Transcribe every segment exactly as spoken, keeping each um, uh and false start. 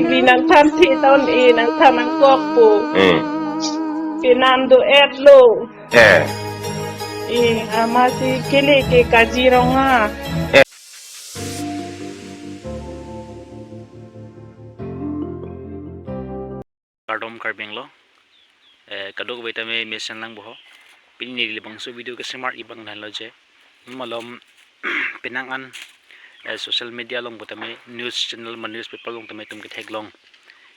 Ri nangthan the ton e, nangthan nangkokpo. Hmm. Penang do-etlo. Eh. E, amatsi kele ke Kaziranga. Eh. Kardom Karbi Anglong. Eh, kadokave tame mesen lang boho. Pini neli labangso video kesemar abang lahenlo je. Malom penang an, eh, social media along pu tame news channel ma newspaper along tame itum ketheklong.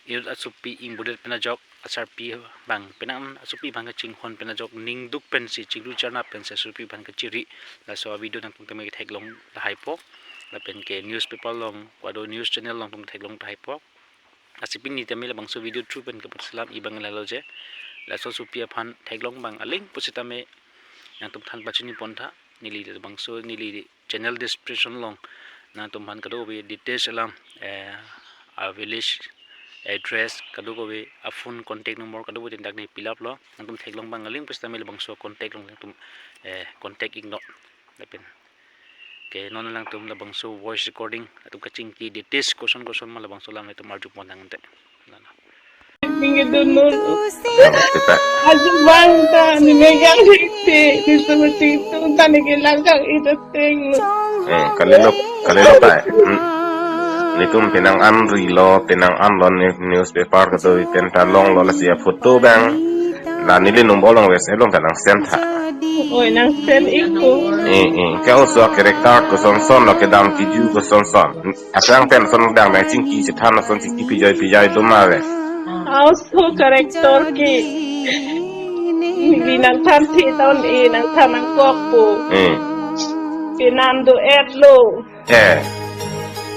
Inut asopi ingbudet pen ajok asarpi abang, penang an asopi abang kachinghon pen ajok ningduk pensi chinglu charna pensi asopi abang kachiri. Laso a-video nangtum tame ketheklong tahaipo. Lapen ke newspaper along, wado news channel along itum ketheklong tahaipo. Lasi pini tame labangso video through pen kapatselam abang lahenlo je. Laso asopi aphan theklong abang aling pusitame nangtum than pachini pontha. Neli labangso neli channel description along nangtum aphan kadokave details alam, eh, a-village address, kadokave a-phone contact number kadokave tin dak neli pilaplo. Nangtum theklong abang aling pusitame labangso contact along nangtum, eh, contact iknon. Lapen ke non alangtum labangso voice recording atum kachingki details koson koson ma labangso alam itum arju pon tangte. Nana. Tinggi dunun. Kita. Ajo abang ta ni megang dikti, ni semua tingtung ta ni kelang kang itu ting. Eh, kalilo, kalilo pa. Hmm. Netum penang an rilo, penang an lo ni newspaper kedo iten ta longlo, lasi a-photo abang. La neli number along WhatsApp along ta nang send tha. Oi, nang send ikpo. Eh, eh. Ke oso character koson son lo, kedam kiju koson son. Asang pen son dang nang chingki chethan son chingki pijai pijai do ma ave. Oso character ke. Ri nangthan the ton e, nangthan nangkokpo. Eh. Penang do-etlo. Eh.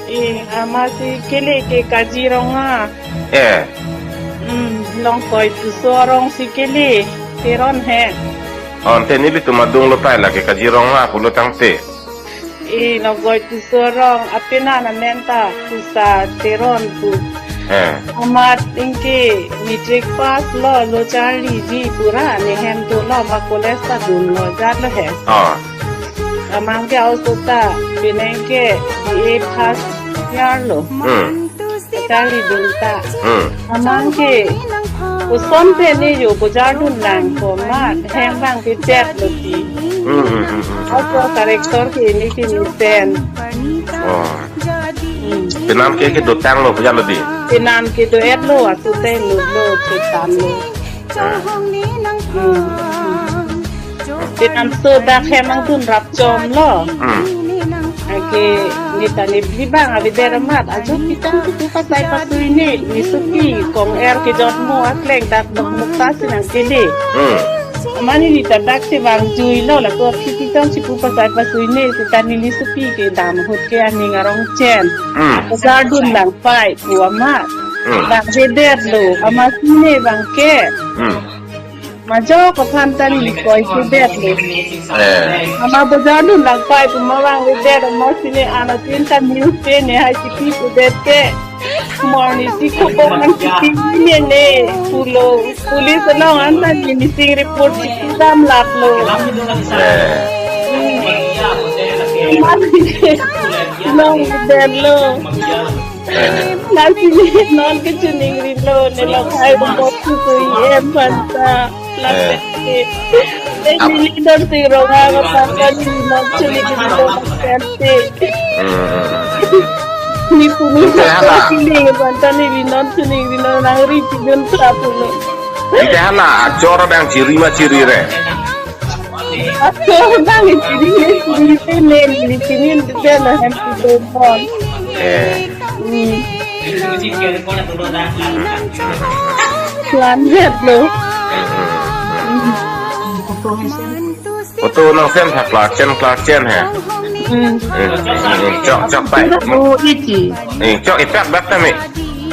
E, amatsi kele ke Kaziranga. Eh. Hmm, Longkoi Tisso arongsi kele, Teron he. Oh, ante nelitum adunglo pai lake Kaziranga pulo tangte. E, Longkoi Tisso arong, apenan amen ta Khosa Teron pu. Eh. Amat anke matric pass lo, lo charliji pura, ne hem dolo, ma college ta dunlo, jatlo he. Oh. Amang ke a-oso ta, penang ke B A first year lo. Hmm. Charlidun ta. Hmm. Amang ke koson pen ne jo bojardun lang ko ma, hem abang ke chet lo ti. Hmm, hmm, hmm, hmm. A-oso character ke ne ke mesen. Oh. Hmm. Penang ke kedotanglo, bojar lo di. Penang kedo-etlo, aso te lo lo, chetan lo. Ah. Hmm. Penang so dak hem angdun rap chomlo. Hmm. Anke neta ne beli abang avedet amat. Ajo pitang si pu pasai pasuine, ne sopi kong-er kejotmo akleng dak dokmukta si nangkele. Hmm. Mane neta dak si vangjuilo, laso aphi pitang si pu pasai pasuine, seta neli sopi kedam ahut ke aning arong chen. Hmm. Bojardun lang pai pu amat. Hmm. Bang avedet lo, amatsi ne abang ke. Hmm. Majok aphan ta neli koi avedet lo. Eh. Ama bojardun lang pai pu ma bang avedet, amatsi ne anatin ta news pen ne hai chipi avedet ke. Morning si khobor nangchipi ne ne pulo. Police along an ta neli missing report chipi damlaplo. Eh. Amatsi ne long avedet lo. Eh. Lasi ne non ke chiningrilo, ne lo khai mo susui em aphan ta. Lasi ne, ne neli don si rong ang aphan ta ne non chiningrilo, lasi. Hmm. Ne punu. Ante hala. Sa chining aphan ta ne non chiningrilo, nang ri chidun sa punu. Ante hala, achor abang chiri ma chirire. Achor abang chiri, chiri ne, ne chiri ne, ne hem chidun pon. Eh. Hmm. Plan vet lo. Photo nang send tha klarchen, klarchen he. Hmm. Eh, eh, eh, chok, chok pai. Pura o iti. Eh, chok ipak bak tame.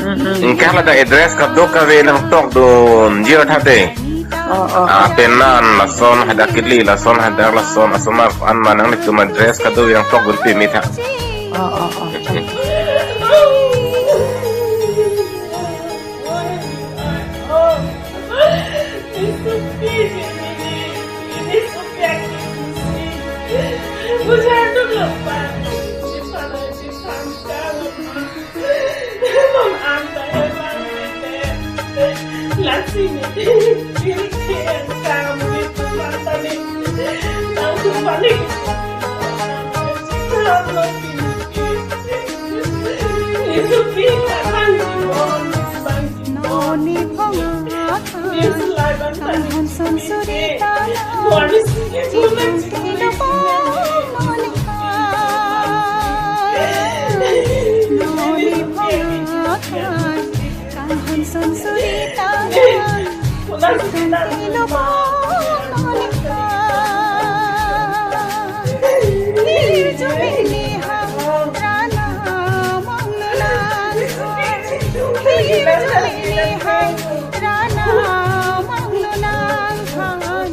Hmm, hmm. Ingkang ladak address kadokave nangtokdun jir tha de. Oh, oh. Ah, penan lason hadak kili, lason hadak lason, asomar an ma nanglitum address kadokave nangtokdun pimi tha. Oh, oh, oh. Noni phonga kan hon son suri ta, chingki lo po noni kan. Noni phonga kan, kan hon son suri ta, chingki lo po noni kan. Hirjume nihang rana mangno nangkhan. Hirjume nihang rana mangno nangkhan.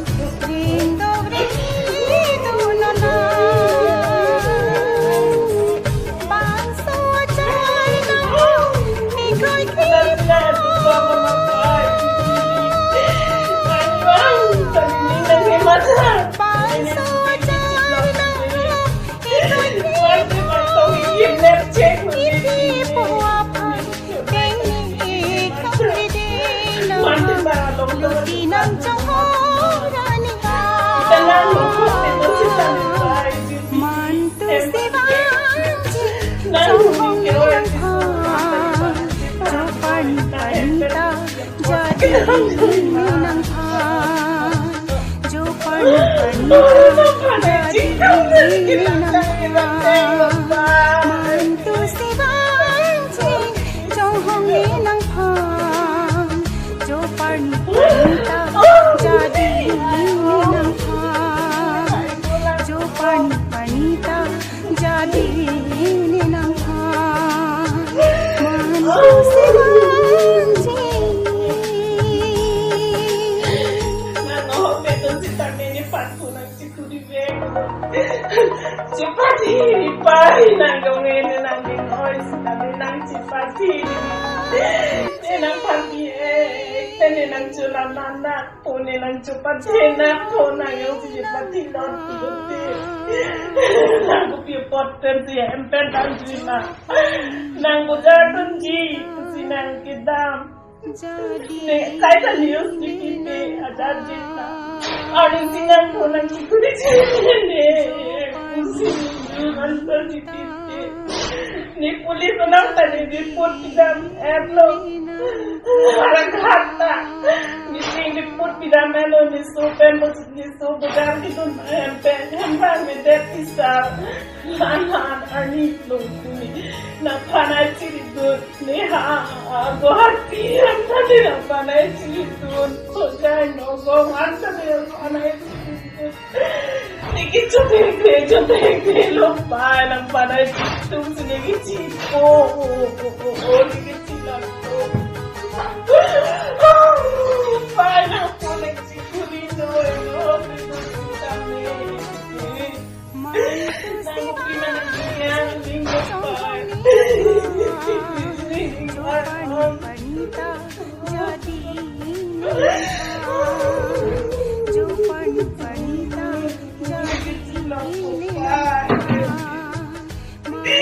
Ring dovre dun non nang. Bangso achai nang ikoi kipa. Bangso achai nang ikoi kipa. Ipi pu aphan dengni kangri ding nang. Luti nang chonghong rani ha. Mantu si vangji chonghong nangkhan. Jopan panita jadi nangkhan. Jopan panita jadi nangkhan. Mantu si vangji chonghong nangkhan. Jopan panita jadi nangkhan. Jopan panita jadi nangkhan. Mantu si vangji. Nang oho petun sitame ne pantu nangchikuri vek. Chepathe pai nang dong ne nang ding oi sitame nangchepathe. Ne nangphan bi-e, ne nangchola nang nang. Pune nangchepathe nang, pune nang yong si chepathe non pulote. Nang kopi apot pen si hem pen nang jui ma. Nang bojar dunji, si nang kedam. Ne, kaita news dikit ne, ajar jita. Aru si nang pune nangchikuri chine. Kusi news answer dikit ne. Ne police nang tadi report pidam erlo. Arang hata. Ne report pidam erlo, ne so pen bos, ne so bojar kedun em pen hem bang me det pisar. Lan lan ani lo ne. Nangphan ai chiri dun. Ne ha, ha, Guwahati hem tadi nangphan ai chiri dun. Sojai no gong an tadi nangphan ai chiri dun. Niki chote ke, chote ke lo pai nangphan ai tum si niki chiko. O, o, o, o, o, niki chilak ko. Pai nangphan ai chikuri no, no, no, no, no. Mantu si vangji chonghong nangkhan. Jopan panita jadi nangkhan. Jopan panita jadi nangkhan. Mantu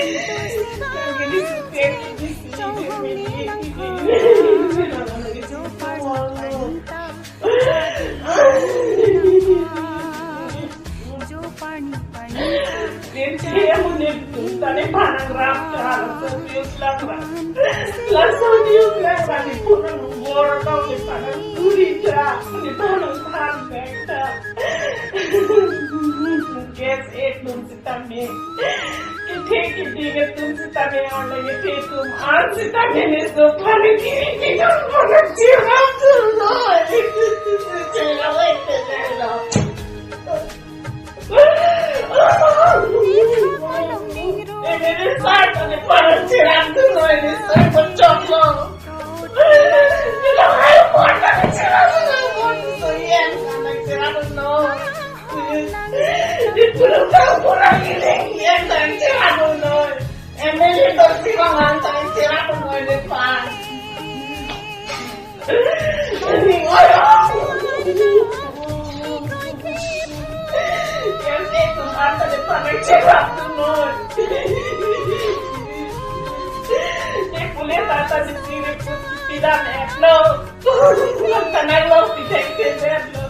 si vangji chonghong nangkhan. Jopan panita jadi nangkhan. Jopan panita. Dia dia punya tadi panang rap kan, serius lah kan. Langsung dia kan tadi panang bor kau di panang turi dah, di panang than dah. Guess it, nung sitame. Kethe keding atum sitame, orna kethe atum an sitame ne so pare kiri kiri pare chirap tu lo. Chirap tu lo. Ini ni sar tadi pare chirap tu lo, ini sar pecah lo. Ini lo ayo pare chirap tu lo, pare so yen, pare chirap tu lo. Di pura pura ini yang tadi anu noi. Emily Dorsi mangan tadi anu noi depan. Ini orang. Yang itu mata depan cerah tu noi. Di kulit mata di sini. Ilan etlo. Tanai lo pitek pitek lo.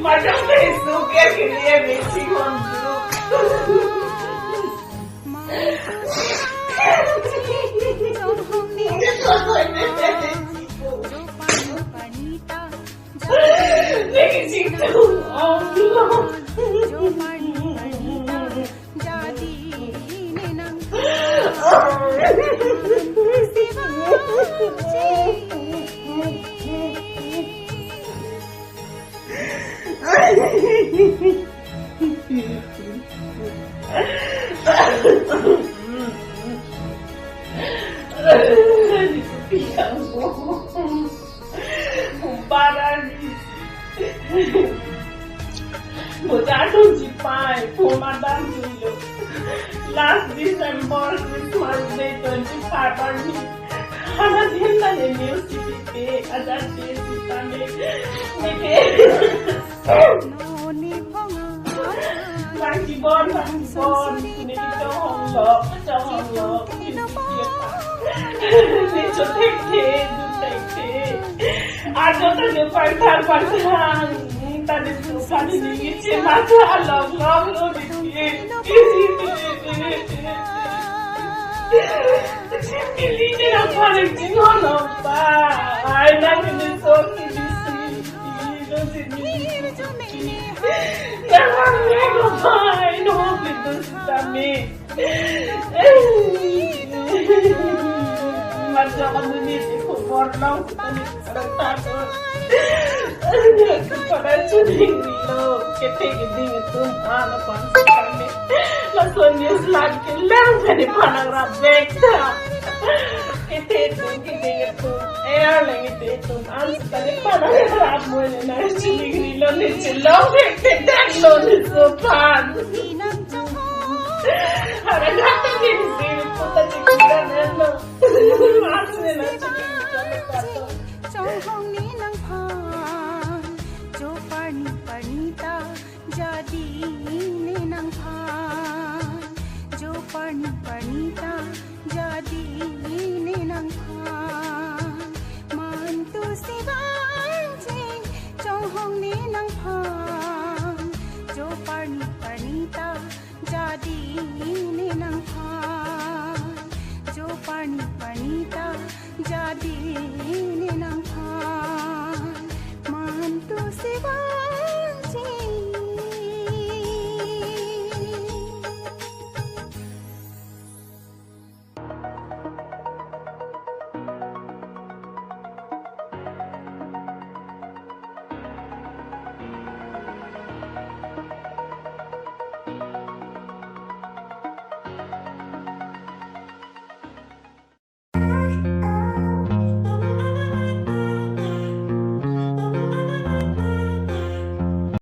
Macam Facebook ya kini ya mesi kondu. Mungkin situ. Oh, Para ni. Bojar dun jipai, puma dan dun lo. Last December, Christmas Day, twenty-five arni. Hana din na ne news T V pe, ada de sitame. Neke. Bang kibon, bang kibon, kuni kito hong lo, kito hong lo, kuni kito. Ni chotek the, chotek the. Ajo tadi pangthang pangthang. Tadi tu pani ni iche mata along long lo di. Kili ni na paling jingon pa. Ai na ni so kili si. Kili lo si ni. Na ni ko pa. Ai no kili si kami. Macam anu ni di khobor long tadi rata ko. Pada chuning lo, kete keding atum, ah, lapan kami. Lason ni selang kelang tadi panang rabek ta. Kete atum, keding atum, eh, lang kete atum, an tadi panang rab mo ni na chuning lo ni chelong kete lo ni sopa.